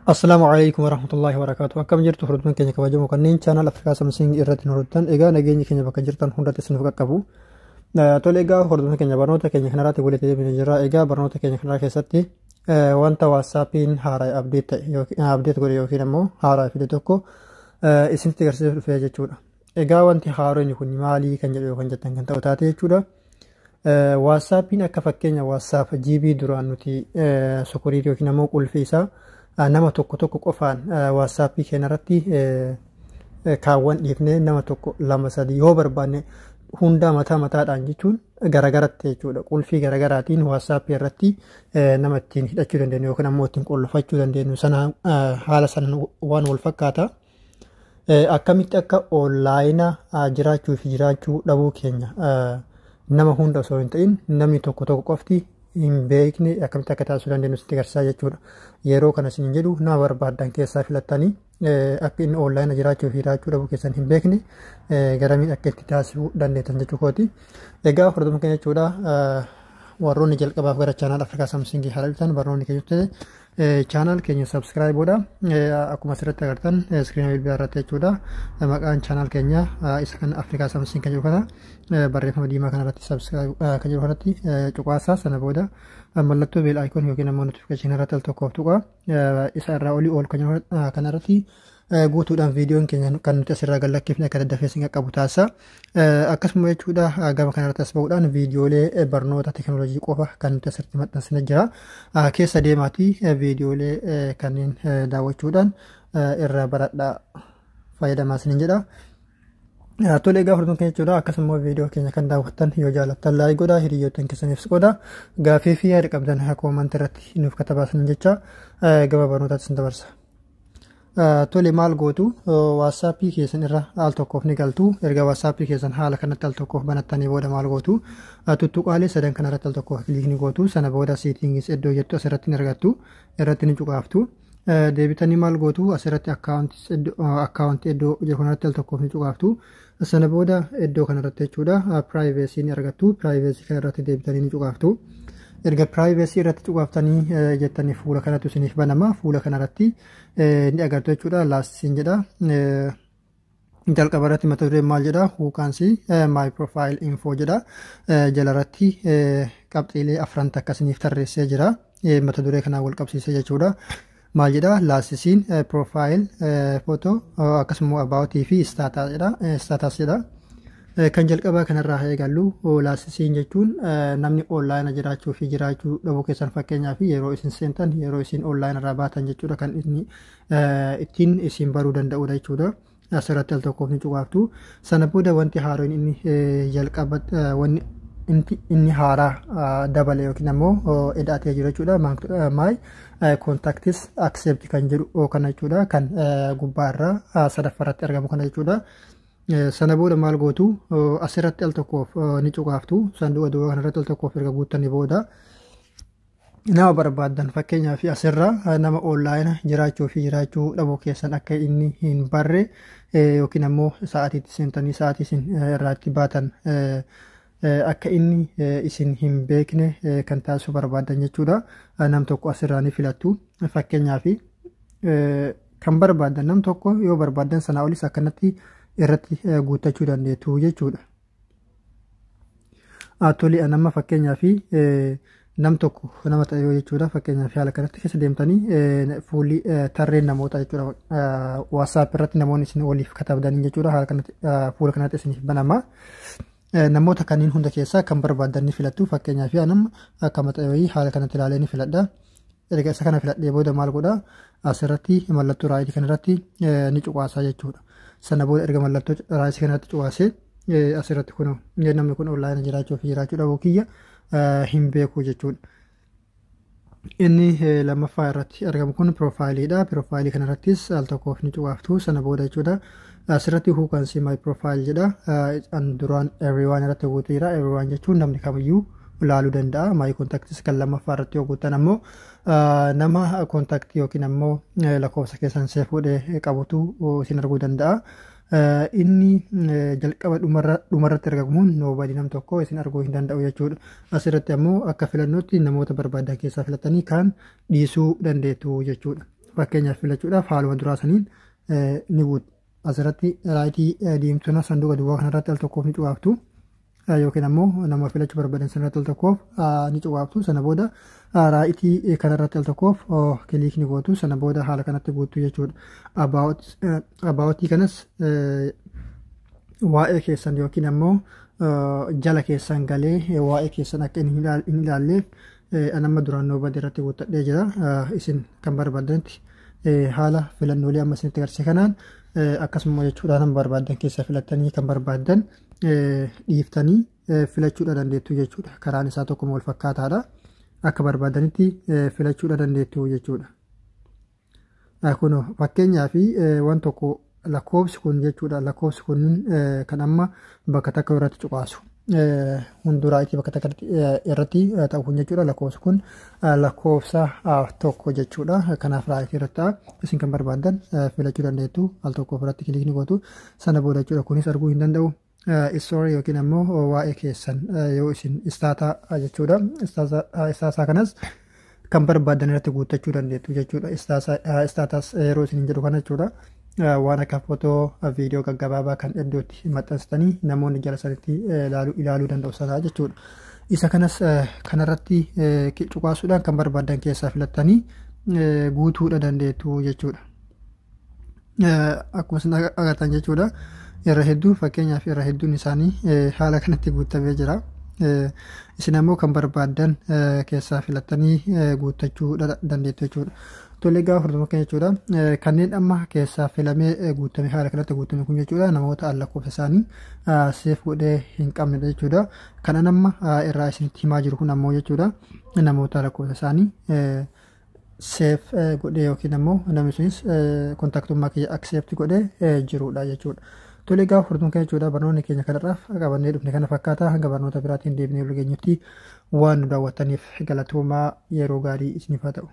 Assalaamu alaikum warahmatullahi wabarakatuh. Akkam jirtu, hordoftoonni keenya kabajamoo kanneen channel Afrikaa Samsung irratti nu hordoftan? Egaa nageenyi keenya bakka jirtan hundatti isiniif qaqqabu. Tole, egaa hordoftoonni keenya, barnoota keenya kanarratti walitti deebinee jirra. Egaa barnoota keenya kanarraa keessatti wanta WhatsAppiin haaraa update ta'e yookiin update godhe yookiin ammoo haaraa fide tokko isinitti agarsiisuuf dhufee jechuudha. Egaa wanti haaraan kun maalii kan jedhu yookaan jettan kan ta'u taate jechuudha. WhatsAppiin akka fakkeenya WhatsApp GB duraan nuti security yookiin ammoo qulfii isaa nama tokko tokko qofaan WhatsAppii keenya irratti kaawwan dhiifnee, nama tokko, lama, sadi yoo barbaanne hundaa mataa mataadhaan jechuun garagaratti jechuudha. Qulfii garagaraatiin WhatsAppii irratti nama ittiin hidhachuu dandeenyu yookiin ammoo ittiin qulfachuu dandeenyu sana, haala sanaan waan wal fakkaata. Akkamitti akka online jiraachuu fi jiraachuu dhabuu keenya nama hunda osoo hin ta'in namni tokko tokko qofti hin beekne akkamitti akka taasisuu dandeenyu sitti agarsiisaa jechuudha. Yeroo kana isin jedhu, nama barbaaddan keessaa filattanii akka inni online jiraachuu fi jiraachuu dhabuu keessan hin beekne garamiin akka itti taasisuu dandeettan jechuu kooti. Egaa hordoftoota keenya jechuudha, warroonni jalqabaaf gara channel Afrikaa Samsungii haala dhuftan, barnoonni keenya channel keenya subscribe godha. Akkuma asirratti agartan screen bilbilaa irratti jechuudha. Maqaan channel keenya isa kan Afrikaa Samsung kan jedhu kana, barreeffama diimaa kanarratti subscribe kan jedhu kanatti cuqaasaa. Sana booda mallattoo bell icon yookiin ammoo notification irratti al tokkoof tuqa. Isa irraa olii ol kan jedhu kanarratti guutuudhaan viidiyoon keenya kan nuti asirraa gallakkifne akka daddafee isin qaqqabu taasisa. Akkasuma jechuudha, gama kanarratti as bahuudhaan viidiyoolee barnoota teekinooloojii qofa kan nuti asirratti maxxansine jira. Keessa deemaatii viidiyoolee kanneen daawwachuudhaan irraa baradhaa, fayyadamaa isiniin jedha. Tole, egaa hordoftoota keenya jechuudha, akkasuma viidiyoo keenya kan daawwattan yoo jaallattan like godhaa, hiriyoottan keessaniifis godhaa, gaafii fi yaada qabdan comment irratti nuuf katabaa isiniin jecha gama barnootaatti isin dabarsa. Tole, maal gootu? WhatsAppii keessan irra al tokkoof ni galtu. Erga WhatsAppii keessan haala kanatti al tokkoof banattanii booda maal gootu? Tuttuqaalee sadan kanarratti al tokkoof click ni gootu. Sana booda settings iddoo jettu asirratti ni argattu, irratti ni cuqaaftu. Deebitanii maal gootu? Asirratti account iddoo jiru kanarratti al tokkoof ni cuqaaftu. Sana booda iddoo kanarratti jechuudha privacy ni argattu. Privacy kanarratti deebitanii ni cuqaaftu. Erga privacy irratti cuqaaftanii jettanii fuula kanatti isiniif banama. Fuula kanarratti ni agartu jechuudha. Last seen jedha. Jalqaba irratti mata dureen maal jedha? "Who can see my profile info" jedha. Jala irratti qabxiilee afran takka isiniif tarreessee jira. Mata duree kanaan wal qabsiisee jechuudha. Maal jedha? Last seen, profile photo, akkasuma about fi status jedha. Status jedha. Kan jalqabaa kanarraa haa eegallu. Last seen jechuun namni online jiraachuu fi jiraachuu dhabuu keessan, fakkeenyaaf yeroo isin seentan, yeroo isin online irraa baatan jechuudha, kan inni ittiin isin baruu danda'udha jechuudha. Asirratti al tokkoof ni cuqaaftu. Sana booda wanti haaroon inni jalqaba, wanni inni haaraa dabale yookiin ammoo eda'atee jiru jechuudha. "My contacts except" kan jedhu kana jechuudha, kan gubbaa irraa sadaffaarratti argamu kana jechuudha. Sana booda maal gootu? Asirratti al tokkoof ni cuqaaftu. Sanduuqa duwwaa kanarratti al tokkoof erga guuttanii booda nama barbaaddan, fakkeenyaaf asirra nama online jiraachuu fi jiraachuu dhabuu keessan akka inni hin barre yookiin ammoo sa'aatiitti seentanii sa'aatii isin irraatti baatan akka inni isin hin beekne kan taasisuu barbaaddan jechuudha. Nam tokko asirraa ni filattu. Fakkeenyaaf kan barbaaddan nam tokko yoo barbaaddan, sanaa olis akkanatti irratti guuttachuu dandeettu jechuudha. Tole, nama fakkeenyaaf nam tokko nama ta'e yoo jechuudha, fakkeenyaaf haala kanatti keessa deemtanii fuulli tarreen namoota jechuudha, WhatsApp irratti namoonni isin waliif katabdanii jechuudha, haala kanatti fuula kanatti isiniif banama. Namoota kanneen hunda keessaa kan barbaadan ni filattu. Fakkeenyaaf nama akka mata wayii haala kanatti ilaalee ni filadha. Erga isa kana filadhee booda maal godha? Asirratti mallattoo right kanarratti ni cuqaasaa jechuudha. Sana booda erga mallattoo right kanarratti cuqaasee, asirratti kun namni kun online jiraachuu fi jiraachuu dhabuu kiyya hin beeku jechuudha. Inni lammaffaa irratti argamu kun profileiidha. Profile kanarrattis al tokkoof ni cuqaaftu. Sana booda jechuudha, asirratti "Who can see my profile" jedha. An duraan everyone irratti guuteera. Everyone jechuun namni kamiyyuu ilaaluu danda'a. My contacts kan lammaffaa irratti yoo guutan ammoo nama contact yookiin ammoo lakkoofsa keessan save fuudhee qabutu isin arguu danda'a. Inni jalqaba dhumarratti argamuun nobody, nam tokko isin arguu hin danda'u jechuudha. Asirratti ammoo akka filannootti namoota barbaadan keessaa filatanii kan dhiisuu dandeettu jechuudha. Fakkeenyaaf filachuudhaaf haaluma duraa saniin ni guutu. Asirratti right diimtuna sanduuqa duwwaa kanarratti al tokkoof ni cuqaaftu. Yookiin ammoo nama filachuu barbaadan sanarratti al tokkoof ni cuqaaftu. Sana booda right kanarratti al tokkoof click ni gootu. Sana booda haala kanatti guutu jechuudha. About kanas waa'ee keessan yookiin ammoo jala keessan galee waa'ee keessan akka inni hin ilaalleef anamma duraan nobody irratti guuttadhee jira. Isin kan barbaadanitti haala filannoolee amma isinitti agarsiise kanaan akkasuma jechuudha, kan barbaadan keessa filattanii kan barbaadan dhiiftanii filachuudha dandeettu jechuudha. Karaan isaa tokkuma wal fakkaataadha. Akka barbaadanitti filachuudha dandeettu jechuudha. Kun fakkeenyaaf waan tokko lakkoofsi kun jechuudha, lakkoofsi kun kan amma bakka takka irratti cuqaasu. Hunduu right bakka takka irratti ta'u kun jechuudha. Lakkoofsi kun lakkoofsa tokko jechuudha. Kanaaf right irratti ta'a. Isin kan barbaadan filachuu dandeettu. Al tokko ofirratti click ni gootu. Sana booda jechuudha kunis arguu hin danda'u. Story yookiin ammoo waa'ee keessan yoo isin status jechuudha. Status kanas kan barbaadan irratti guuttachuu dandeettu jechuudha. Status yeroo isin jedhu kana jechuudha. Waan akka footoo, viidiyoo gaggabaabaa kan iddootti maxxansitanii namoonni jala sanitti ilaaluu danda'u sanaa jechuudha. Isa kanas kanarratti cuqaasuudhaan kan barbaadan keessaa filattanii guutuudha dandeettu jechuudha. Akkuma isin agartan jechuudha. Irra hedduu, fakkeenyaaf irra hedduun isaanii haala kanatti guutamee jira. Isin ammoo kan barbaaddan keessaa filattanii guuttachuu dandeettu jechuudha. Tole egaa hordofaa keenya jechuudha. Kanneen amma keessaa filamee guutame, haala kanatti guutame kun jechuudha, namoota lakkoofsa isaanii save godhee hin qabnedha jechuudha. Kanan amma irraa isinitti himaa jiru kun ammoo jechuudha, namoota lakkoofsa isaanii save godhee yookiin ammoo namni sunis contactummaa kiyya accept godhee jirudha jechuudha. Tole egaa hordofaa keenya jechuudha, barnoonni keenya kanarraaf qabannee dhufne kana fakkaata. Hanga barnoota biraatiin deebinee wal geenyutti waan nu daawwattaniif galatoomaa, yeroo gaarii isiniif haa ta'u.